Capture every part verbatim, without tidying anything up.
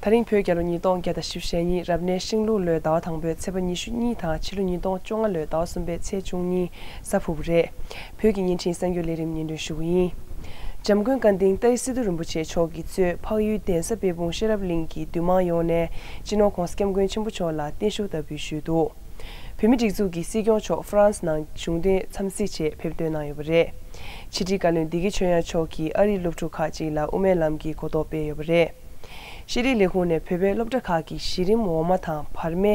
ད་རིང་བོད་རྒྱལ་ལོ་ཉིས་སྟོང་བརྒྱ་དང་བཞི་བཅུ་ཞེ་གཉིས། རབ་གནས་ཤིང་ལུག་ལོའི་ཟླ་བ་དང་པོའི་ཚེས་པ་ཉི་ཤུ་གཉིས་དང་ཕྱི་ལོ་ཉིས་སྟོང་བཅོ་ལྔ་ལོའི་ཟླ་བ་གསུམ་པའི་ཚེས་བཅུ་གཉིས་གཟའ་ཕུར་བུ་རེད། བོད་ཀྱི་བརྙན་འཕྲིན་གསར་འགྱུར་ལས་རིམ་སྙན་སྒྲོན་ཞུ་གི་ཡིན། འཇམ་མགོན་བཀའ་འདིང་ཏཱའི་སི་ཏུ་རིན་པོ་ཆེ་མཆོག་གིས་གཙོས་འཕགས་ཡུལ་གདན་ས་དཔལ་སྤུངས་ཤེས་རབ་གླིང་གི་འདུས་མང་ཡོངས་ནས་སྤྱི་ནོར་༧གོང་ས་༧སྐྱབས་མགོན་ཆེན་པོ་མཆོག་ལ་བརྟན་བཞུགས་བསྟར་འབུལ་ཞུས་འདུག། བོད་མིའི་སྒྲིག་འཛུགས་ཀྱི་སྲིད་སྐྱོང་མཆོག་ཧྥ་རན་སི་ནང་གཞུང་འབྲེལ་འཚམས་གཟིགས་ཆེད་ཕེབས་འདོད་གནང་ཡོད་པ་རེད། ཕྱི་དྲིལ་བཀའ་བློན་བདེ་སྐྱིད་ཆོས་དབྱངས་མཆོག་གིས་ཨ་རིའི་སློབ་ཕྲུག་ཁག་ཅིག་ལ་དབུ་མའི་ལམ་གྱི་གོ་རྟོགས་སྤེལ་ཡོད་པ་རེད། ཤེས་རིག་ལས་ཁུངས་ནས་བོད་པའི་སློབ་གྲྭ་ཁག་གི་གཞི་རིམ་འོག་མ་དང་བར་མའི་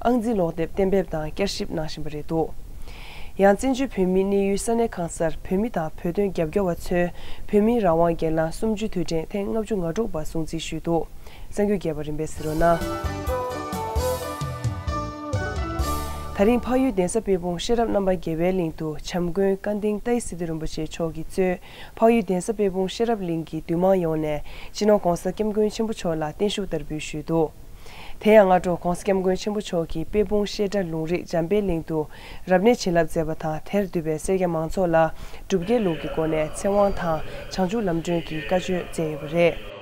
ཨང་རྩིས་ཀློག་དེབ་གཏན་འབེབས་དང་བསྐྱར་ཞིབ་གནང་བཞིན་པ་རེད་འདུག། ཡང་བཙན་བྱོལ་བོད་མིའི་གནས་ཡུལ་ས་གནས་ཁང་གསར་བོད་མི་དང་བོད་དོན་རྒྱབ་སྐྱོར་བ་ཚོས་བོད་མིའི་རང་དབང་སྒེར་ལངས་གསུམ་བཅུའི་དུས་དྲན་ཐེངས་ལྔ་བཅུ་ང་དྲུག་པ་སྲུང་བརྩི་ཞུས་འདུག། གསར་འགྱུར་རྒྱས་པ་རིམ་པས་གཟིགས་རོགས་གནང་། ད་རིང་འཕགས་ཡུལ་གདན་ས་དཔལ་སྤུངས་ཤེས་རབ་རྣམ་པ་རྒྱལ་བའི་གླིང་དུ་བྱམས་མགོན་བཀའ་འདིང་ཏཱའི་སི་ཏུ་རིན་པོ་ཆེ་མཆོག་གིས་གཙོས་འཕགས་ཡུལ་གདན་ས་དཔལ་སྤུངས་ཤེས་རབ་གླིང་གི་འདུས་མང་ཡོངས་ནས་སྤྱི་ནོར་༧གོང་ས་༧སྐྱབས་མགོན་ཆེན་པོ་མཆོག་ལ་བརྟན་བཞུགས་བསྟར་འབུལ་ཞུས་འདུག། དེ་ཡང་སྔ་དྲོ་༧གོང་ས་༧སྐྱབས་མགོན་ཆེན་པོ་མཆོག་གིས་དཔལ་སྤུངས་བཤད་གྲྭ་ལུང་རིགས་འཇམ་དཔལ་གླིང་དུ་རབ་གནས་བྱིན་རླབས་མཛད་པ་དང་། དེར་འདུས་པའི་སེར་སྐྱ་མང་ཚོགས་ལ་སྒྲུབ་དཀའི་ལུགས་ཀྱི་སྒོ་ནས་ཚེ་དབང་དང་བྱང་ཆུབ་ལམ་སྒྲོན་གྱི་བཀའ་ཆོས་སྩལ་ཡོད་པ་རེད།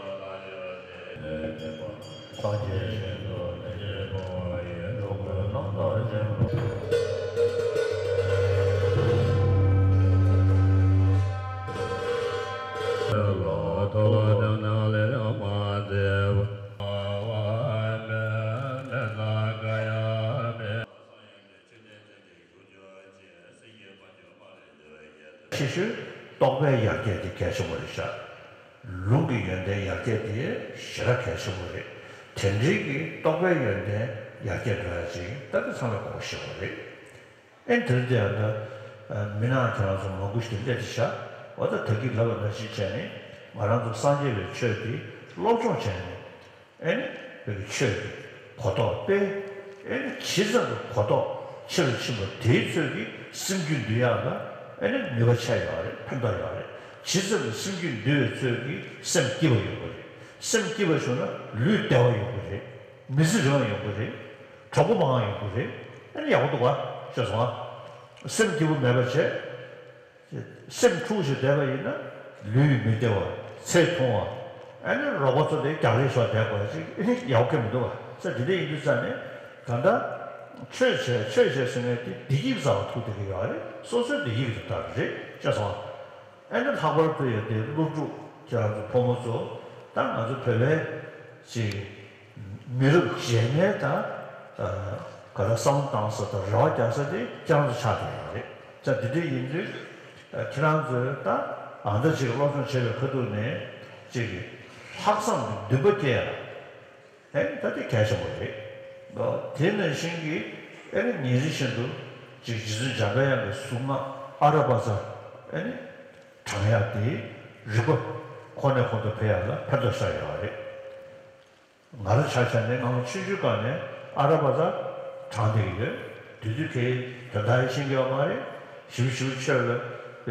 ཆེ་ཤོས་རྟོགས་པའི་ཡར་རྒྱས་དེ་གལ་ཆེན་པོ་རེད་ཤག། ལུང་གི་ཡོན་ཏན་ཡར་རྒྱས་དེ་ཞེ་དྲག་གལ་ཆེན་པོ་རེད། དེ་འདྲའི་གི་རྟོགས་པའི་ཡོན་ཏན་ཡར་རྒྱས་འགྲོ་ཡ་ཅིག་ད་དེ་ཚང་མས་གོ་ཤེས་པ་རེད། ཨེ་དེར་དེ་ཡང་ད་མི་ནག་ཁྱེད་རང་ཚོ་མང་པོ་ཞིག་སླེབས་ཤག། འོ་ད་ད་གིན་ལབ་པ་ནང་བཞིན་བྱས་ནས་ང་རང་ཚོ་སངས་རྒྱས་པའི་ཆོས་དེ་སློབ་སྦྱོང་བྱས་ནས། ཨེ་ནི་བོད་ཀྱི་ཆོས་ཀྱི་གོ་རྟོགས་སྤེལ། ཨེ་ནི་ཇི་ཙམ་གྱི་གོ་རྟོགས་ཆེ་རུ་ཕྱིན་པ་དེའི་ཚོད་ཀྱིས་སེམས་རྒྱུད་འདུལ་ཡག་ལ་ཨེ་ནི་ནུས་པ་ཆེ་ཡོད་རེད། ཕན་ཐོགས་ཡོད་རེད། ཇི་ཙམ་གྱི་སེམས་རྒྱུད་འདུལ་བའི་ཚོད་ཀྱིས་སེམས་སྐྱིད་པ་ཡོང་གི་རེད། སེམས་སྐྱིད་པ་བྱུང་ན་ལུས་བདེ་བ་ཡོང་གི་རེད། མི་ཚེ་རིང་བ་ཡོང་གི་རེད། གྲོགས་པོ་མང་བ་ཡོང་གི་རེད། ཨེ་ནི་ཡག་པོ་འདུག་ག། ཤེས་སོང་ཨ། སེམས་སྐྱིད་པོ་མེད་པ་བྱས། སེམས་འཁྲུག་བྱས་བསྡད་པ་ཡིན་ན་ལུས་མི་བདེ་བ། ཚེ་ཐུང་བ། ཨ་ནི་རོགས་པ་ཚོ་དེ་རྒྱག་རེས་ཤོར་བསྡད་དགོས་ཅིག་ཨ་ནི་ཡག་གི་མི་འདུག་བ། ས་དེ་འདྲ་ཡིན་དུས་ཙང་ནས་ད་ལྟ་ཆོས་བྱས་ཆོས་བྱས་ཟེར་མཁན་དེ་བདེ་སྐྱིད་ཀྱི་རྩ་བ་ཐུག་བསྡད་ཀྱི་ཡོད་རེད། སོ་སོའི་བདེ་སྐྱིད་ཀྱི་རྩ་བ་རེད། ཤེས་སོང་ཨ། ཨ་ནི་ལྷག་པར་དུ་ཡང་དེ་སློབ་ཕྲུག་ཁྱེད་རང་ཚོ་ཕོ་མོ་ཚོ་ད་ང་ཚོ་བོད་པའི་ཅིག་མི་རབས་རྗེས་མའི་དང་ག་ལ་བསམ་བློ་བཏང་ས་དང་རེ་བ་རྒྱག་ས་དེ་ཁྱེད་རང་ཚོ་ཆགས་བསྡད་ཡོད་རེད། ཙང་དེ་འདྲ་ཡིན་དུས་ཁྱེད་རང་ཚོས་ད་ཨ་མདའ་ཅིག་སློབ་སྦྱོང་བྱས་པའི་ཁ་ཐུག་ནས་ཅིག་ལྷག་བསམ་གྱི་འདུན་པ་སྐྱེ་ཡ་ཨེ་ད་དེ་གལ་ཆེན་པོ་རེད། དེ་ནང་བཞིན་གྱི་ཨེ་ནི་ཉིན་རེ་བཞིན་དུ་ཅིག་རྗེ་བཙུན་འཇམ་པའི་དབྱངས་ཀྱི་གཟུངས་སྔགས་ཨ་ར་པ་ཙ་ཨེ་ནི་བགྲང་ཡ་དེ་རིག་པ་ཁོ་ནས་ཁོ་ཐོག་འཕེལ་ཡ་ལ་ཕན་ཐོགས་ཤར་ཡོད་རེད། ང་རང་ཆ་བཞག་ནས་སྔ་མོ་ཆུང་ཆུང་སྒང་ནས་ཨ་ར་པ་ཙ་བགྲང་བསྡད་ཀྱི་ཡོད། དུས་དུས་ཁེ་དོན་དག་ཤེས་ཀྱི་ཡོད་མ་རེད། ཞིབ་ཞིབ་ཆོས་ལ་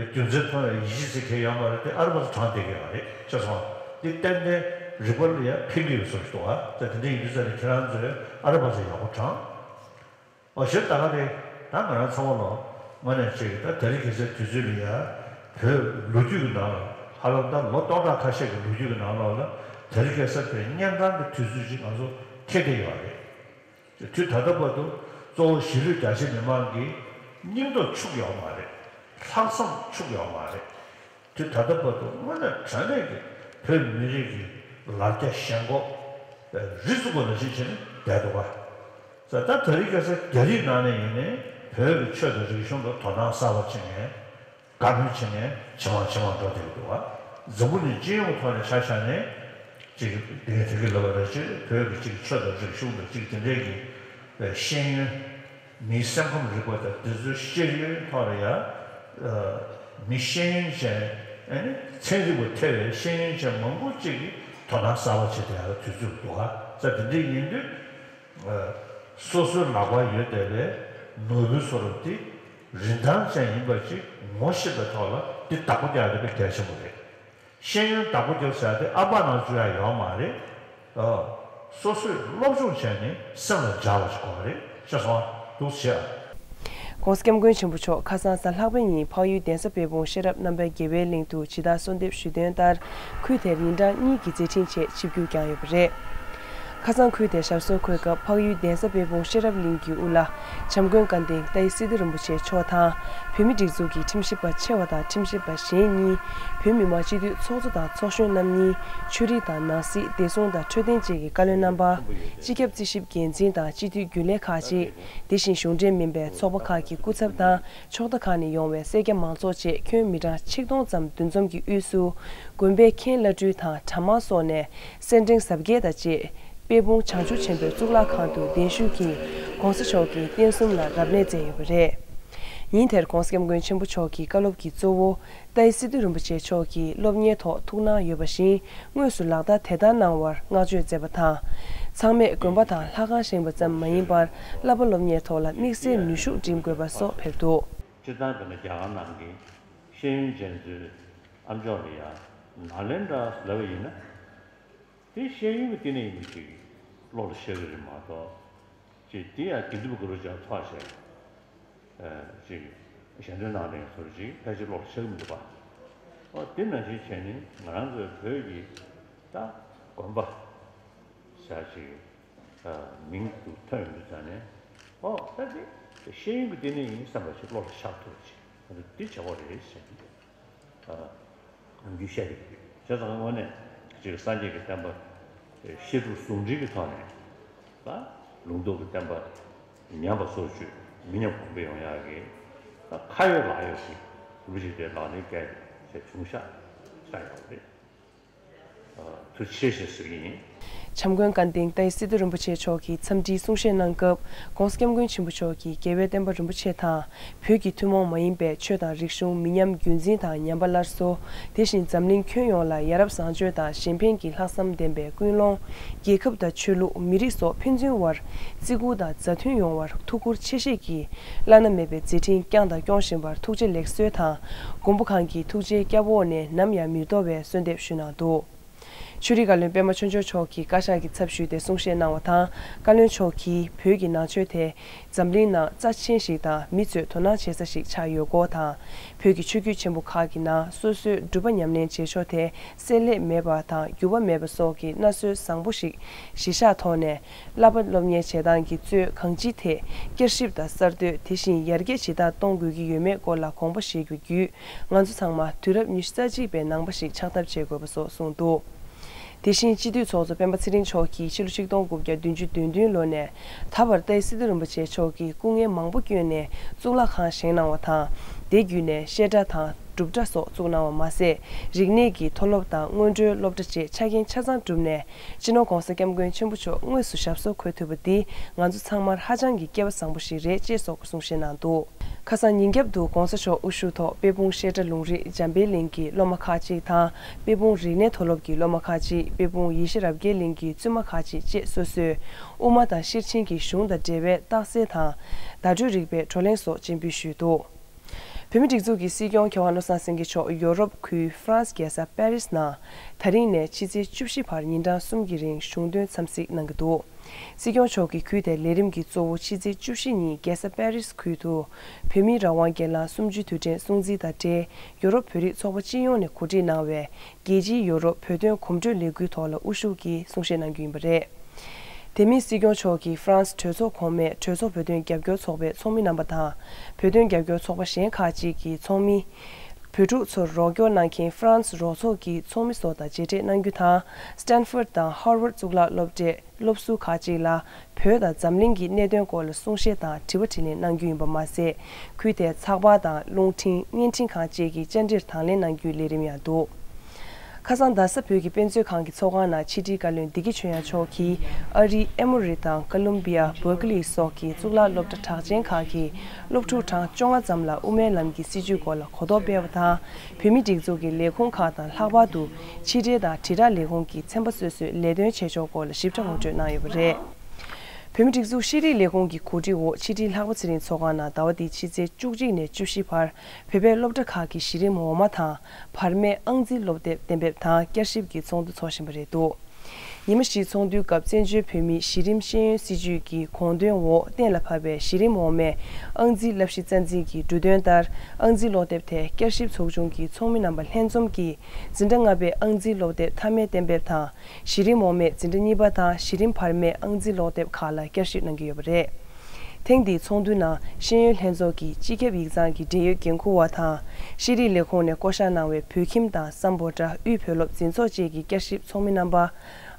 རྒྱུ་མཚན་མཐོང་བའི་ཡིད་ཆེས་ཟེར་མཁན་ཡོད་མ་རེད་དེ་ཨ་ར་པ་ཙ་བགྲང་བསྡད་ཀྱི་ཡོད་རེད། ཤེས་སོང་། འདི་ཏན་ཏན་རིག་པ་ལ་ཡང་ཕན་གྱི་ཡོད་བཟོ་ཞིག་འདུག་ཨ། ད་དེ་འདྲ་ཡིན་དུས་ཙང་ནས་ཁྱེད་རང་ཚོས་ཨ་ར་པ་ཙ་ཡག་པོ་བགྲང་། ཨོ་ཞེས་ད་ག་རེད། ད་ང་རང་ཚང་མ་ལོ་དངོས་གནས་ཅིག་ད་དེ་རིང་ཁ་སང་དུས་ཚོད་ལ་ཡ་བོད་ལོ་རྒྱུས་ཀྱི་ནང་ལ་ཧ་ལམ་ད་ལོ་སྟོང་ཕྲག་ཁ་ཤས་ཀྱི་ལོ་རྒྱུས་ཀྱི་ནང་ལོགས་ལ་དེ་རིང་ཁ་སང་བོད་གཉན་འཕྲང་གི་དུས་ཚོད་ཅིག་ང་ཚོ་འཁེལ་བསྡད་ཡོད་རེད། དུས་ད་ལྟ་བར་དུ་གཙོ་བོ་གཞིས་ལུས་རྒྱ་ཆེ་མི་མང་གི་སྙིང་སྟོབས་ཆུག་ཡོད་མ་རེད། ལྷག་བསམ་ཆུག་ཡོད་མ་རེད། དུས་ད་ལྟ་བར་དུ་དངོས་གནས་དྲང་གནས་ཀྱི་བོད་མི་རིགས་ཀྱི་ལ་རྒྱ་ཞེན་ཁོག་རི་ཚུགས་པ་ནང་བཞིན་བྱས་ནས་བསྡད་འདུག་ག། ད་ད་རིང་ཁ་སང་རྒྱ་རིགས་ནང་ནས་ཡིན་ནའི་བོད་ཀྱི་ཆོས་དང་རིག་གཞུང་ལ་དོ་སྣང་གསར་པ་བྱེད་མཁན། དགའ་མོས་བྱེད་མཁན་ཇེ་མང་ཇེ་མང་འགྲོ་བསྡད་ཀྱི་འདུག་ག། འཛམ་བུ་གླིང་སྤྱི་ཡོངས་ཐོག་ནས་ཆ་བཞག་ནས་ཅིག་དེ་ག་དེ་ག་ལབ་པ་རེད། ཅིག་བོད་ཀྱི་ཅིག་ཆོས་དང་རིག་གཞུང་དང་ཅིག་དེ་འདྲའི་གི་ཤེས་ཡོན། མིའི་སེམས་ཁམས་རིག་པ་དང་དེ་ཚོའི་ཤེས་ཡོན་ཐོག་ལ་ཡང་། མི་ཤེས་ཡོན་ཅན། ཨ་ནི་ཚན་རིག་པ་ཐེ་བའི་ཤེས་ཡོན་ཅན་མང་པོ་ཅིག་གིས་དོ་སྣང་གསར་པ་བྱེད་བསྡད་ཡག་དུས་ཚོད་འདུག་ག། ཙང་དེ་འདྲ་ཡིན་དུས། སོ་སོའི་ལག་པར་ཡོད་བསྡད་པའི་ནོར་བུའི་བཟོ་རབ་དེ་རིན་ཐང་ཅན་ཡིན་པ་ཅིག་ངོ་ཤེས་པའི་ཐོག་ལ་དེ་བདག་པོ་རྒྱག་ཡ་དེ་དཔེ་གལ་ཆེན་པོ་རེད། ཤེས་ཡོན་བདག་པོ་རྒྱབ་ཟེར་ཡ་དེ་ཨ་ཕ་ནང་བཅུག་ཡ་ཡོད་མ་རེད། ཨ། སོ་སོས་སློབ་སྦྱོང་བྱས་ནས་སེམས་ལ་འཇགས་པ་ཞིག་དགོས་པ་རེད། ཤེས་སོང་། འདུག་སེ་བྱེད་ཨ། ༸གོང་ས་༸སྐྱབས་མགོན་ཆེན་པོ་མཆོག་ཁ་སང་གཟའ་ལྷག་པའི་ཉིན་འཕགས་ཡུལ་གདན་ས་དཔལ་སྤུངས་ཤེས་རབ་རྣམ་པའི་རྒྱལ་བའི་གླིང་དུ་ཇི་ལྟར་གསོལ་འདེབས་ཞུས་དོན་ལྟར་ཁུལ་དེར་ཉིན་གྲངས་གཉིས་ཀྱི་མཛད་འཕྲིན་ཆེད་ཆིབས་བསྒྱུར་བསྐྱངས་ཡོད་པ་རེད། ཁ་སང་ཁུལ་དེར་ཞབས་སོར་འཁོད་སྐབས། འཕགས་ཡུལ་གདན་ས་དཔལ་སྤུངས་ཤེས་རབ་གླིང་གི་དབུ་བླ་བྱམས་མགོན་དགའ་ལྡན་ཏཱའི་སི་ཏུ་རིན་པོ་ཆེ་མཆོག་དང་། བོད་མིའི་སྒྲིག་འཛུགས་ཀྱི་ཁྲིམས་ཞིབ་པ་ཆེ་བ་དང་ཁྲིམས་ཞིབ་པ་གཞན་གཉིས། བོད་མི་མང་སྤྱི་འཐུས་ཚོགས་གཙོ་དང་ཚོགས་གཞོན་རྣམ་གཉིས། ཆོས་རིག་དང་ནང་སྲིད། བདེ་སྲུང་དང་འཕྲོད་བསྟེན་བཅས་ཀྱི་བཀའ་བློན་རྣམ་པ། སྤྱི་ཁྱབ་རྩིས་ཞིབ་འགན་འཛིན་དང་སྤྱི་འཐུས་རྒྱུན་ལས་ཁག་ཅིག་དེ་བཞིན་གཞུང་འབྲེལ་མིན་པའི་ཚོགས་པ་ཁག་གི་སྐུ་ཚབ་དང་། ཕྱོགས་མཐའ་ཁག་ནས་ཡོང་བའི་སེར་སྐྱ་མང་ཚོགས་བཅས་ཁྱོན་མི་གྲངས་ཆིག་སྟོང་ཙམ་འདུ་འཛོམས་ཀྱི་དབུས་སུ། དགོན་པའི་མཁན་བླ་སྤྲུལ་དང་གྲྭ་མང་སོགས་ནས་སེར་ཕྲེང་གཟབ་རྒྱས་དང་བཅས་དཔལ་སྤུངས་བྱང་ཆུབ་ཆེན་པོའི་གཙུག་ལག་ཁང་དུ་གདན་ཞུས་ཀྱིས་༸གོང་ས་མཆོག་གི་རྟེན་གསུམ་ལ་རབ་གནས་མཛད་ཡོད་པ་རེད། ཉིན་དེར་༸གོང་ས་༸སྐྱབས་མགོན་ཆེན་པོ་མཆོག་གི་བཀའ་སློབ་ཀྱི་གཙོ་བོ། ཏཱའི་སི་ཏུ་རིན་པོ་ཆེ་མཆོག་གིས་སློབ་གཉེར་ཐོག་ཐུགས་སྣང་ཡོད་པ་བཞིན། དངོས་སུ་ལག་བསྟར་དེ་ལྟར་གནང་བར་བསྔགས་བརྗོད་མཛད་པ་དང་། ཚང་མས་དགོན་པ་དང་ལྷ་ཁང་བཞེངས་པ་ཙམ་མ་ཡིན་པར། བསླབ་པ་སློབ་གཉེར་ཐོག་ལ་དམིགས་བསལ་ནུས་ཤུགས་སྒྲིམ་དགོས་པ་སོགས་ཕེབས་འདུག་སྤྱིར་བཏང་དཔེར་ན་རྒྱ་གར་ནང་གི་ཤེས་ཡོན་ཅན་ཚོའི་ཨ་མཆོག་ལ་ཡང་ནཱ་ལེནྡྲ་ལབ་པ་ཡིན་ན། དེ་ཤེས་ཡོན་གྱི་བསྟི་གནས་ཡིན་པ་ཅིག་བློ་ལ་ཤར་གྱི་རེད་མ་གཏོགས། ཅིག་དེ་ཡང་དགེ་འདུན་པ་གུ་རུ་ཅང་ཐོག་བྱས། ཅིག་ཞལ་འདོན་གནང་མཁན་ཚོར་ཅིག་ཕལ་ཆེར་བློ་ལ་ཤར་གྱི་མི་འདུག་པ། ཨོ་དེ་ནང་བཞིན་བྱས་ནས་ང་རང་ཚོའི་བོད་ཀྱི་ད་དགོན་པ་ཟེར་ཅིག་མིང་དུ་ཐོན་ཡོང་དུས་ཙང་ནས། ཨོ་ད་དེ་ཤེས་ཡོན་གྱི་བསྟི་གནས་ཡིན་བསམ་པ་ཞིག་བློ་ལ་ཤར་ཐུབ་པ་ཅིག་འདི་བྱེད་དགོས་རེད་ཟེར་གྱི་འདུག་ཨ། ནམ་རྒྱུན་བཤད་ཀྱི་ཡོད། བྱས་ཙང་དངོས་གནས་ཅིག་སངས་རྒྱས་ཀྱི་བསྟན་པ་བཤད་སྒྲུབ་ཟུང་འབྲེལ་གྱི་ཐོག་ནས་ད་ལུང་རྟོགས་ཀྱི་བསྟན་པ་ཉམས་པ་སོར་ཆུད་མི་ཉམས་གོང་འཕེལ་ཡོང་ཡག་གི་ད་ཁ་ཡོད་ལག་ཡོད་ཀྱི་ལུགས་ཤིག་དེ་ལག་ལེན་བཀལ་ཏེ་བྱས་བྱུང་ཤག་ཆགས་ཡོད་རེད། ཐུགས་རྗེ་ཆེ་ཞེས་ཞུ་གི་ཡིན། བྱམས་མགོན་དགའ་ལྡན་ཏཱའི་སི་ཏུ་རིན་པོ་ཆེ་མཆོག་གིས་འཚམས་འདྲིའི་གསུང་བཤད་གནང་སྐབས། ༸གོང་ས་༸སྐྱབས་མགོན་ཆེན་པོ་མཆོག་གིས་རྒྱལ་བའི་བསྟན་པ་རིན་པོ་ཆེ་དང་། བོད་ཀྱི་ཐུན་མོང་མ་ཡིན་པའི་ཆོས་དང་རིག་གཞུང་མི་ཉམས་རྒྱུན་འཛིན་དང་ཉམས་པ་སླར་གསོ། དེ་བཞིན་འཛམ་གླིང་ཁྱོན་ཡོངས་ལ་ཡ་རབས་བཟང་སྤྱོད་དང་གཞན་ཕན་གྱི་ལྷག་བསམ་ལྡན་པའི་ཀུན་སློང་། རྒྱལ་ཁབ་དང་ཆོས་ལུགས་མི་རིགས་སོགས་ཕན་ཚུན་དབར་བརྩི་བཀུར་དང་མཛའ་མཐུན་ཡོང་བར་ཐུགས་ཁུར་ཆེ་བཞེས་ཀྱིས་བླ་ན་མེད་པའི་མཛད་འཕྲིན་བསྐྱངས་དང་སྐྱོང་བཞིན་པར་ཐུགས་རྗེ་ལེགས་གསོལ་དང་། མགོན་པོ་གང་གི་ཐུགས་རྗེའི་སྐྱབས་འོག་ནས་ནམ་ཡང་མི་ལྡོག་པའི་གསོལ་འདེབས་ཞུས་གནང་འདུག་ཆོས་རིག་བཀའ་བློན་པད་མ་ཆོས་འབྱོར་མཆོག་གིས་བཀའ་ཤག་གི་ཚབ་ཞུས་ཏེ་གསུང་བཤད་གནང་བ་དང་། བཀའ་བློན་མཆོག་གིས་བོད་ཀྱི་ནང་ཆོས་དེ་འཛམ་གླིང་ནང་རྩ་ཆེན་ཞིག་དང་མི་ཚོས་དོ་སྣང་བྱེད་ས་ཞིག་ཆགས་ཡོད་སྐོར་དང་། བོད་ཀྱི་ཆོས་བརྒྱུད་ཆེན་པོ་ཁག་གི་ནང་སོ་སོའི་སྒྲུབ་པ་ཉམས་ལེན་བྱེད་ཕྱོགས་དེ་བསྲེ་ལྷད་མེད་པ་དང་འགྱུར་བ་མེད་པ་སོགས་ཀྱི་གནའ་སྲོལ་བཟང་པོ་ཞིག་གཞི་བཞག་ཐོག་ནས། བསླབ་པ་སློབ་གཉེར་བྱེད་སྟངས་ཀྱི་གཙོས་གང་ཅིའི་ཐད་བསྐྱར་ཞིབ་དང་གསར་གཏོད། དེ་བཞིན་ཡར་རྒྱས་ཇི་ལྟར་གཏོང་དགོས་ཀྱི་ཡོད་མེད་སྐོར་ལ་དགོངས་པ་བཞེས་རྒྱུ་བརྒྱུད། ང་ཚོ་ཚང་མ་དུས་རབས་ཉི་ཤུ་རྩ་གཅིག་པའི་ནང་པ་ཞིག་ཆགས་ཐབས་བྱེད་དགོས་པ་སོགས་གསུངས་འདུག་དེ་བཞིན་སྤྱི་འཐུས་ཚོགས་གཙོ་སྤེན་པ་ཚེ་རིང་མཆོག་གིས་ཕྱི་ལོ་ཆིག་སྟོང་དགུ་བརྒྱ་བདུན་ཅུ་དོན་བདུན་ལོ་ནས་ད་བར་ཏཱའི་སི་ཏུ་རིན་པོ་ཆེ་མཆོག་གིས་སྐུ་ངལ་མང་པོ་བསྐྱོན་ནས་གཙུག་ལག་ཁང་བཞེངས་གནང་བ་དང་། དེ་བརྒྱུད་ནས་བཤད་གྲྭ་དང་སྒྲུབ་གྲྭ་སོགས་བཙུགས་གནང་བ་མ་ཟད། རིག་གནས་ཀྱི་མཐོ་སློབ་དང་སྔོན་འགྲོའི་སློབ་གྲྭ་བཅས་ཆ་རྐྱེན་ཆ་ཚང་བསྒྲུབས་ནས། སྤྱི་ནོར་༸གོང་ས་༸སྐྱབས་མགོན་ཆེན་པོ་མཆོག་དངོས་སུ་ཞབས་སོར་འཁོད་ཐུབ་པ་འདི་ང་ཚོ་ཚང་མར་ཧ་ཅང་གི་སྐལ་བ་བཟང་པོ་ཞིག་རེད་ཅེས་སོགས་ཀྱི་གསུང་བཤད་གནང་འདུག་ཁ་སང་ཉིན་རྒྱབ་ཏུ་༸གོང་ས་མཆོག་དབུ་བཞུགས་ཐོག་དཔལ་སྤུངས་བཤད་གྲྭ་ལུང་རིགས་འཇམ་དཔལ་གླིང་གི་སློབ་མ་ཁག་ཅིག་དང་། དཔལ་སྤུངས་རིག་གནས་མཐོ་སློབ་ཀྱི་སློབ་མ་ཁག་ཅིག་དཔལ་སྤུངས་ཡེ་ཤེས་རབ་རྒྱས་གླིང་གི་བཙུན་མ་ཁག་ཅིག་བཅས་སོ་སོས་དབུ་མ་དང་ཤེར་ཕྱིན་གྱི་གཞུང་དང་འབྲེལ་བའི་རྟགས་གསལ་དང་། བརྡ་སྤྲོད་རིག་པའི་བགྲོ་གླེང་སོགས་སྤྱན་འབུལ་ཞུས་འདུག་བོད་མིའི་སྒྲིག་འཛུགས་ཀྱི་སྲིད་སྐྱོང་མཁས་དབང་བློ་བཟང་སེང་གེ་མཆོག་ཡོ་རོབ་ཁུལ་ཧྥ་རན་སི་རྒྱལ་ས་པེ་རིས་ནང་། ད་རིང་ནས་ཕྱི་ཚེས་བཅུ་བཞི་བར་ཉིན་གྲངས་གསུམ་གྱི་རིང་གཞུང་དོན་འཚམས་གཟིགས་གནང་གི་འདུག་སྲིད་སྐྱོང་མཆོག་གིས་ཁུལ་དེར་ལས་རིམ་གྱི་གཙོ་བོ་ཕྱི་ཚེས་བཅུ་བཞི་ཉིན་རྒྱལ་ས་པེ་རིས་ཁུལ་དུ་བོད་མིའི་རང་དབང་སྒེར་ལངས་གསུམ་བཅུའི་དུས་དྲན་སྲུང་བརྩི་དང་འབྲེལ། ཡོ་རོབ་བོད་རིགས་ཚོགས་པ་སྤྱི་ཡོངས་ནས་གོ་སྒྲིག་གནང་བའི་རྒྱལ་སྤྱིའི་ཡོ་རོབ་བོད་དོན་གོམ་བགྲོད་ལས་འགུལ་ཐོག་ལ་དབུ་བཞུགས་ཀྱིས་གསུང་བཤད་གནང་རྒྱུ་ཡིན་པ་རེད། དེ་མིན་སྲིད་སྐྱོང་མཆོག་གིས་ཧྥ་རན་སི་གྲོས་ཚོགས་གོང་མའི་གྲོས་ཚོགས་བོད་དོན་རྒྱབ་སྐྱོར་ཚོགས་པའི་ཚོགས་མི་རྣམ་པ་དང་། བོད་དོན་རྒྱབ་སྐྱོར་ཚོགས་པ་གཞན་ཁག་ཅིག་གི་ཚོགས་མི། བོད་ཕྲུག་ཚོར་རོགས་སྐྱོར་གནང་མཁན་ཧྥ་རན་སི་རོགས་ཚོགས་ཀྱི་ཚོགས་མི་སོགས་དང་མཇལ་འཕྲད་གནང་རྒྱུ་དང་། སི་ཏན་ཧྥོར་དང་ཧར་ཝར་གཙུག་ལག་སློབ་གྲྭའི་སློབ་ཟུར་ཁག་ཅིག་ལ་བོད་དང་འཛམ་གླིང་གི་གནད་དོན་སྐོར་ལ་གསུང་བཤད་དང་དྲི་བ་དྲིས་ལན་གནང་རྒྱུ་ཡིན་པ་མ་ཟད། ཁུལ་དེའི་ཚགས་པར་དང་རླུང་འཕྲིན་བརྙན་འཕྲིན་ཁང་བཅས་ཀྱི་བཅར་འདྲིར་དང་ལེན་གནང་རྒྱུའི་ལས་རིམ་ཡང་འདུག་ཁ་སང་རྡ་ས་བོད་ཀྱི་དཔེ་མཛོད་ཁང་གི་ཚོགས་ཁང་ནང་ཕྱི་དྲིལ་བཀའ་བློན་བདེ་སྐྱིད་ཆོས་དབྱངས་མཆོག་གིས་ཨ་རིའི་ཨེ་མོ་རི་དང་ཀ་ལུམ་བི་ཡ་བར་ཀ་ལི་སོགས་ཀྱི་གཙུག་ལག་སློབ་གྲྭ་གྲགས་ཅན་ཁག་གི་སློབ་ཕྲུག་གྲངས་བཅོ་ལྔ་ཙམ་ལ་དབུ་མའི་ལམ་གྱི་སྲིད་བྱུས་སྐོར་ལ་གོ་རྟོགས་སྤེལ་བ་དང་། བོད་མིའི་སྒྲིག་འཛུགས་ཀྱི་ལས་ཁུངས་ཁག་དང་ལྷག་པར་དུ་ཕྱི་དྲིལ་དང་དྲིལ་བསྒྲགས་ལས་ཁུངས་ཀྱི་ཚན་པ་སོ་སོས་ལས་དོན་བྱེད་ཕྱོགས་སྐོར་ལ་ཞིབ་ཕྲ་ངོ་སྤྲོད་གནང་ཡོད་པ་རེད། བོད་མིའི་སྒྲིག་འཛུགས་ཤེས་རིག་ལས་ཁུངས་ཀྱི་གོ་སྒྲིག་འོག་ཕྱི་དྲིལ་ལྷག་པ་ཚེ་རིང་ཚོགས་ཁང་ནང་ཟླ་བ་འདིའི་ཕྱི་ཚེས་བཅུ་གཅིག་ནས་བཅུ་བཞི་བར། བོད་པའི་སློབ་གྲྭ་ཁག་གི་གཞི་རིམ་འོག་མ་དང་བར་མའི་ཨང་རྩིས་སློབ་དེབ་གཏན་འབེབས་དང་བསྐྱར་ཞིབ་ཀྱི་ཚོགས་འདུ་འཚོགས་བཞིན་པ་རེད་འདུག་ཉི་མ་བཞིའི་ཚོགས་འདུའི་སྐབས་བཙན་བྱོལ་བོད་མིའི་གཞི་རིམ་ཤེས་ཡོན་སྲིད་བྱུས་ཀྱི་དགོངས་དོན་འོག་གཏན་ལ་ཕབ་པའི་གཞི་རིམ་འོག་མའི་ཨང་རྩིས་བསླབ་གཞི་རྩ་འཛིན་གྱི་འབྲུ་དོན་ལྟར། ཨང་རྩིས་ཀློག་དེབ་དེ་བསྐྱར་ཞིབ་ཚོགས་ཆུང་གི་ཚོགས་མི་རྣམ་པ་ལྷན་འཛོམས་ཀྱིས་འཛིན་གྲྭ་ལྔ་པའི་ཨང་རྩིས་ཀློག་དེབ་མཐའ་མའི་གཏན་འབེབས་དང་། གཞི་རིམ་འོག་མའི་འཛིན་གྲྭ་གཉིས་པ་དང་གཞི་རིམ་བར་མའི་ཨང་རྩིས་ཀློག་དེབ་ཁག་ལ་བསྐྱར་ཞིབ་གནང་གི་ཡོད་པ་རེད། ཐེངས་འདིའི་ཚོགས་འདུའི་ནང་ཤེས་ཡོན་ལྷན་ཚོགས་ཀྱི་སྤྱི་ཁྱབ་ཡིག་ཚང་གི་འབྲེལ་ཡོད་འགན་འཁུར་བ་དང་། ཤེས་རིག་ལས་ཁུངས་ནས་བསྐོ་བཞག་གནང་བའི་བོད་ཁྱིམ་དང་སམ་བྷོ་ཊ་དབུས་བོད་སློབ་འཛིན་ཚོགས་བཅས་ཀྱི་བསྐྱར་ཞིབ་ཚོགས་མི་རྣམ་པ།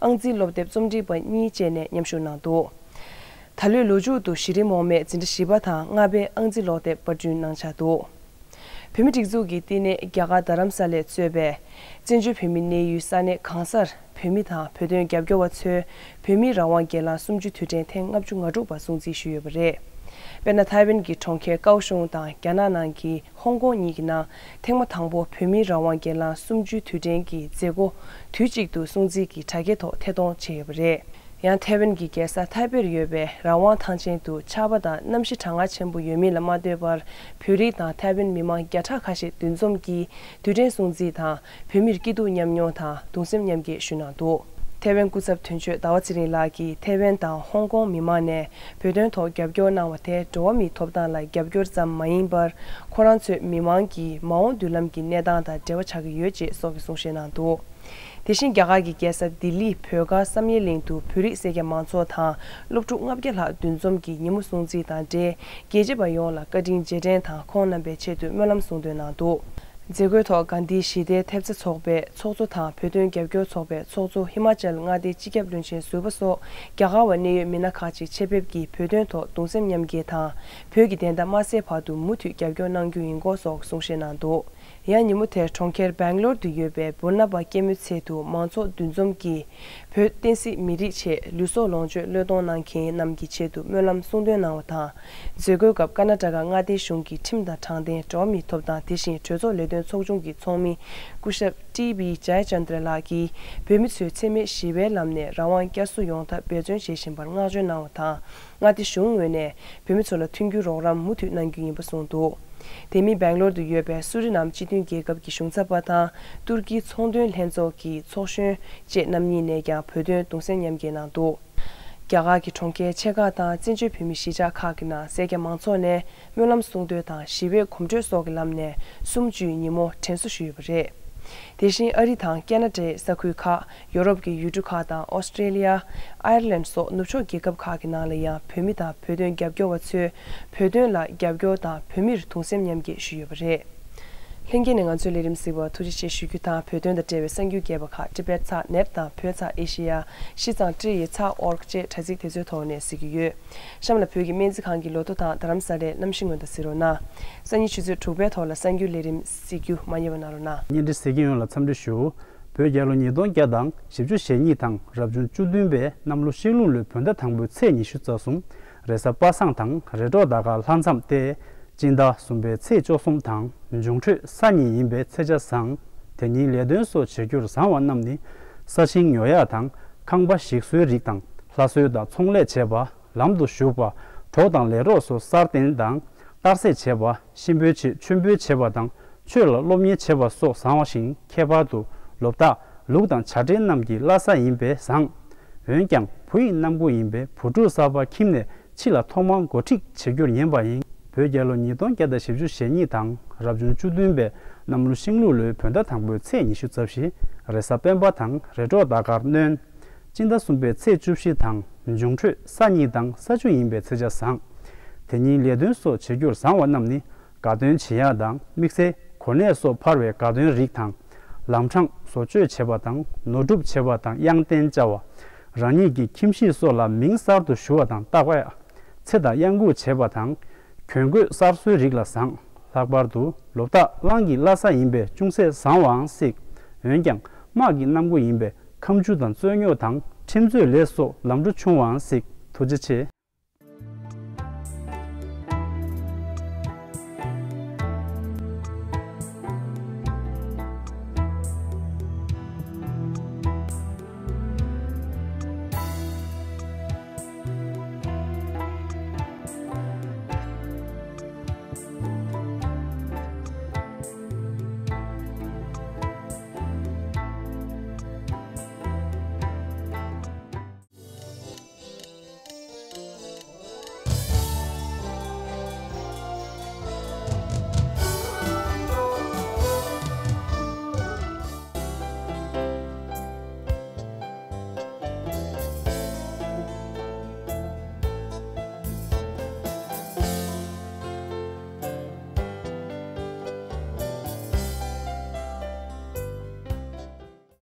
ཨང་རྩིས་སློབ་དེབ་རྩོམ་སྒྲིག་པ་གཉིས་བཅས་ནས་མཉམ་ཞུགས་གནང་འདུག་ད་ལོའི་ལོ་མཇུག་ཏུ་གཞི་རིམ་འོག་མའི་འཛིན་གྲྭ་བཞི་པ་དང་ལྔ་པའི་ཨང་རྩིས་ཀློག་དེབ་པར་སྐྲུན་གནང་འཆར་འདུག་བོད་མིའི་སྒྲིག་འཛུགས་ཀྱི་བསྟི་གནས་རྒྱ་གར་རྡ་རམ་ས་ལས་གཙོས་པའི་བཙན་བྱོལ་བོད་མིའི་གནས་ཡུལ་ས་གནས་གང་སར་བོད་མི་དང་བོད་དོན་རྒྱབ་སྐྱོར་བ་ཚོས་བོད་མིའི་རང་དབང་སྒེར་ལངས་གསུམ་བཅུའི་དུས་དྲན་ཐེངས་ལྔ་བཅུ་ང་དྲུག་པ་སྲུང་བརྩི་ཞུས་ཡོད་པ་རེད། དཔེར་ན། ཐའེ་ཝན་གྱི་གྲོང་ཁྱེར་ཀའོ་ཤུང་དང་རྒྱ་ནག་ནང་གི་ཧོང་ཀོང་གཉིས་ཀྱི་ནང་ཐེངས་མ་དང་པོ་བོད་མིའི་རང་དབང་སྒེར་ལངས་གསུམ་བཅུའི་དུས་དྲན་གྱི་མཛད་སྒོ་དུས་གཅིག་ཏུ་སྲུང་བརྩིའི་གྲ་རྒྱས་ཐོག་ཐད་གཏོང་བྱས་ཡོད་པ་རེད། ཡང་ཐའེ་ཝན་གྱི་རྒྱལ་ས་ཐའེ་པེར་ཡོད་པའི་རང་དབང་ཐང་ཆེན་དུ་ཆར་པ་དང་གནམ་གཤིས་གྲང་ངར་ཆེན་པོ་ཡོད་མིན་ལ་མ་ལྟོས་པར། བོད་རིགས་དང་ཐའེ་ཝན་མི་མང་བརྒྱ་ཕྲག་ཁ་ཤས་འདུ་འཛོམས་ཀྱིས་དུས་དྲན་སྲུང་བརྩི་དང་། བོད་མིར་སྐྱིད་སྡུག་མཉམ་མྱོང་དང་གདུང་སེམས་མཉམ་སྐྱེད་ཞུས་གནང་འདུག་ཐའེ་ཝན་སྐུ་ཚབ་དོན་གཅོད་ཟླ་བ་ཚེ་རིང་ལགས་ཀྱིས་ཐའེ་ཝན་དང་ཧོང་ཀོང་མི་མང་ནས་བོད་དོན་ཐོག་རྒྱབ་སྐྱོར་གནང་བ་དེ་འགྲོ་བ་མིའི་ཐོབ་ཐང་ལ་རྒྱབ་སྐྱོར་ཙམ་མ་ཡིན་པར། ཁོ་རང་ཚོའི་མི་མང་གི་མ་འོངས་མདུན་ལམ་གྱི་གནས་སྟངས་དང་འབྲེལ་བ་ཆགས་ཀྱི་ཡོད་ཅེས་སོགས་ཀྱི་གསུང་བཤད་གནང་འདུག་དེ་བཞིན་རྒྱ་གར་གྱི་རྒྱལ་ས་ལྡི་ལི་བོད་སྒར་བསམ་ཡས་གླིང་དུ་བོད་རིགས་སེར་སྐྱ་མང་ཚོགས་དང་སློབ་ཕྲུག་ལྔ་བརྒྱ་ལྷག་འདུ་འཛོམས་ཀྱིས་ཉིན་མོ་སྲུང་བརྩི་དང་འབྲེལ། རྒྱལ་གཅེས་པ་ཡོངས་ལ་བཀའ་དྲིན་རྗེས་དྲན་དང་ཁོང་རྣམ་པའི་ཆེད་དུ་སྨོན་ལམ་གསུང་འདོན་གནང་འདུག་མཛད་སྒོའི་ཐོག་གྷན་དྷི་ཞི་བདེའི་ཐེབས་རྩ་ཚོགས་པའི་ཚོགས་གཙོ་དང་བོད་དོན་རྒྱབ་སྐྱོར་ཚོགས་པའི་ཚོགས་གཙོ། ཧི་མ་ཅལ་མངའ་སྡེའི་སྤྱི་ཁྱབ་བློན་ཆེན་ཟུར་པ་སོགས་རྒྱ་གར་བ་གནད་ཡོད་མི་སྣ་ཁག་ཅིག་ཆེད་ཕེབས་ཀྱིས་བོད་དོན་ཐོག་གདུང་སེམས་མཉམ་སྐྱེད་དང་། བོད་ཀྱི་བདེན་མཐའ་མ་གསལ་བར་དུ་མུ་མཐུད་རྒྱབ་སྐྱོར་གནང་རྒྱུ་ཡིན་སྐོར་སོགས་གསུང་བཤད་གནང་འདུག་ཡང་ཉིན་མོ་དེར་གྲོང་ཁྱེར་སྦེང་ལོར་དུ་ཡོད་པའི་བུ་ན་བ་སྐྱེད་མོས་ཚལ་དུ་མང་ཚོགས་འདུ་འཛོམས་ཀྱིས་བོད་བསྟན་སྲིད་མི་རིགས་ཆེད་ལུས་སྲོག་ལོངས་སྤྱོད་བློས་གཏོང་གནང་མཁན་རྣམས་ཀྱི་ཆེད་དུ་སྨོན་ལམ་གསུང་འདོན་གནང་བ་དང་། མཛད་སྒོའི་སྐབས་ཀར་ན་ཊ་ཀ་མངའ་སྡེའི་གཞུང་གི་ཁྲིམས་དང་དྲང་བདེན། འགྲོ་བ་མིའི་ཐོབ་ཐང་། དེ་བཞིན་གྲོས་ཚོགས་ལས་དོན་ཚོགས་ཆུང་གི་ཚོགས་མི་སྐུ་ཞབས་ཊི་བི་ཇཱཡ་ཅན་དྲ་ལགས་ཀྱིས་བོད་མི་ཚོས་འཚེ་མེད་ཞི་བའི་ལམ་ནས་རང་དབང་བསྐྱར་གསོ་ཡོང་ཐབས་འབད་བརྩོན་བྱེད་བཞིན་པར་བསྔགས་བརྗོད་གནང་བ་དང་། མངའ་སྡེ་གཞུང་ངོས་ནས་བོད་མི་ཚོ་ལ་མཐུན་འགྱུར་རོགས་རམ་མུ་མཐུད་གནང་རྒྱུ་ཡིན་པ་གསུངས་འདུག་དེ་མིན་སྦེང་ལོར་དུ་ཡོད་པའི་སུ་རི་ནམ་སྤྱི་མཐུན་རྒྱལ་ཁབ་ཀྱི་གཞུང་ཚབ་པ་དང་ཏུར་ཀིའི་ཚོང་དོན་ལྷན་ཚོགས་ཀྱི་ཚོགས་གཞོན་བཅས་རྣམ་གཉིས་ནས་ཀྱང་བོད་དོན་གདུང་སེམས་མཉམ་སྐྱེད་གནང་འདུག་རྒྱ་གར་གྱི་གྲོང་ཁྱེར་ཆེ་ཁག་དང་བཙན་བྱོལ་བོད་མིའི་གཞིས་ཆགས་ཁག་གི་ནང་སེར་སྐྱ་མང་ཚོགས་ནས་སྨོན་ལམ་གསུང་འདོན་དང་ཞི་བའི་གོམ་བགྲོད་སོགས་ཀྱི་ལམ་ནས་གསུམ་བཅུའི་ཉིན་མོ་དྲན་གསོ་ཞུས་ཡོད་པ་རེད། དེ་བཞིན་ཨ་རི་དང་ཁེ་ན་ཌའི་ས་ཁུལ་ཁག་ཡོ་རོབ་ཀྱི་ཡུལ་གྲུ་ཁག་དང་ཨོ་སི་ཀྲེ་ལི་ཡ། ཨའེར་ལན་སོགས་ནུབ་ཕྱོགས་རྒྱལ་ཁབ་ཁག་གི་ནང་ལ་ཡང་བོད་མི་དང་བོད་དོན་རྒྱབ་སྐྱོར་བ་ཚོས་བོད་དོན་ལ་རྒྱབ་སྐྱོར་དང་བོད་མིར་གདུང་སེམས་མཉམ་སྐྱེད་ཞུས་ཡོད་པ་རེད། ལྷན་རྒྱས་ནས་ང་ཚོའི་ལས་རིམ་གཟིགས་པར་ཐུགས་རྗེ་ཆེ་ཞུ་རྒྱུ་དང་། བོད་དོན་དང་འབྲེལ་བའི་གསར་འགྱུར་རྒྱས་པ་ཁག་ཊི་བེཊ་ཚག་ནེཊ་དང་བོད་ཚག་ཨེ་ཤེ་ཡ། ཤིས་ཙང་ཀྲི་ཡི་ཚག་ཨོར་ཀ་བཅས་དྲ་ཚིགས་དེ་ཚོའི་ཐོག་ནས་གཟིགས་ཀྱི་ཡོད། གཤམ་ལ་བོད་ཀྱི་སྨན་རྩིས་ཁང་གི་ལོ་ཐོ་དང་རྡ་རམ་ས་ལའི་གནམ་གཤིས་སྔོན་བརྡ་གཟིགས་རོགས་གནང་། སང་ཉིན་ཆུ་ཚོད་དྲུག་པའི་ཐོག་ལ་གསར་འགྱུར་ལས་རིམ་གཟིགས་རྒྱུ་མ་བསྙེལ་བ་གནང་རོགས་གནང་། བརྙན་འཕྲིན་གཟིགས་མཁན་ཡོངས་ལ་འཚམས་འདྲི་ཞུ། བོད་རྒྱལ་ལོ་ཉིས་སྟོང་བརྒྱ་དང་བཞི་བཅུ་ཞེ་གཉིས་དང་རབ་བྱུང་བཅུ་བདུན་པའི་གནམ་ལོ་ཤིང་ལུག་ལོའི་བོད་ཟླ་དང་པོའི་ཚེས་ཉི་ཤུ་རྩ་གསུམ། རེས་གཟའ་པ་སངས་དང་རེས་གྲོགས་ཟླ་སྐར་ལྷག་མཚམས་ཏེ། སྤྱི་ཟླ་གསུམ་པའི་ཚེས་བཅུ་གསུམ་དང་འབྱུང་འཕྲོད་ས་གཉིས་ཡིན་པའི་ཚེས་ཆ་བཟང་། དེ་ཉིན་ལས་དོན་སོགས་བྱེད་རྒྱུར་བཟང་བ་རྣམས་ནི། ས་ཞིང་ཉོ་ཡག་དང་ཁང་པ་ཞིག་བཟོའི་རིགས་དང་། ལྷ་གསོལ་དང་ཚོང་ལས་བྱེད་པ། ལམ་དུ་ཞུགས་པ། གྲོགས་དང་ལས་རོགས་སོགས་སར་བརྟེན་དང་། གཏར་སྲེག་བྱེད་པ། གཤིན་པོའི་ཆེད་མཆོད་འབུལ་བྱེད་པ་དང་། ཆོས་ལ་སློབ་གཉེར་བྱེད་པ་སོགས་བཟང་བ་ཞིང་། ཁྱད་པར་དུ་ལོ་རྟགས། ལུག་དང་བྱ་སྤྲེལ་རྣམས་ཀྱི་བླ་གཟའ་ཡིན་པས་བཟང་། འོན་ཀྱང་བུ་ཡི་རྣམ་ཀུན་ཡིན་པས་བུ་ཕྲུག་གསར་པ་ཁྱིམ་ནས་ཕྱི་ལ་ཐོག་མར་འགོ་ཁྲིད་བྱེད་རྒྱུར་ཉན་པ་ཡིན། བོད་རྒྱལ་ལོ་ཉིས་སྟོང་བརྒྱ་དང་བཞི་བཅུ་ཞེ་གཉིས་དང་རབ་བྱུང་བཅུ་བདུན་པའི་གནམ་ལོ་ཤིང་ལུག་ལོའི་བོད་ཟླ་དང་པོའི་ཚེས་ཉི་ཤུ་རྩ་བཞི། རེས་གཟའ་སྤེན་པ་དང་རེས་གྲོགས་ཟླ་སྐར་སྣོན། སྤྱི་ཟླ་གསུམ་པའི་ཚེས་བཅུ་བཞི་དང་འབྱུང་འཕྲོད་ས་གཉིས་དང་ས་བཅུ་ཡིན་པའི་ཚེས་ཆ་བཟང་། དེ་ཉིན་ལས་དོན་སོགས་བྱེད་རྒྱུར་བཟང་བ་རྣམས་ནི། དགའ་སྟོན་བྱེད་ཡག་དང་དམིགས་བསལ་གོ་གནས་སོགས་འཕར་བའི་དགའ་སྟོན་རིགས་དང་། ལམ་འཕྲང་བཟོ་བཅོས་བྱེད་པ་དང་ནོར་སྒྲུབ་བྱེད་པ་དང་གཡང་རྟེན་བཅའ་བ། རང་ཉིད་ཀྱི་ཁྱིམ་གཞིས་སོགས་ལ་མིང་གསར་དུ་ཞུ་བ་དང་བཏགས་པ། ཚེ་དང་གཡང་འགུགས་བྱེད་པ་དང་། གྱོན་གོས་གསར་བཟོའི་རིགས་ལ་བཟང་། ལྷག་པར་དུ་ལོ་རྟགས་གླང་གི་བླ་གཟའ་ཡིན་པས་ཅུང་ཟད་བཟང་བའང་སྲིད། འོན་ཀྱང་དམག་གི་རྣམ་ཀུན་ཡིན་པས་ཁ་མཆུ་དང་རྩོད་རྙོག་དང་ཁྲིམས་རྩོད་ལས་སོགས་ལམ་འགྲོ་ཆུང་བའང་སྲིད། ཐུགས་རྗེ་ཆེ།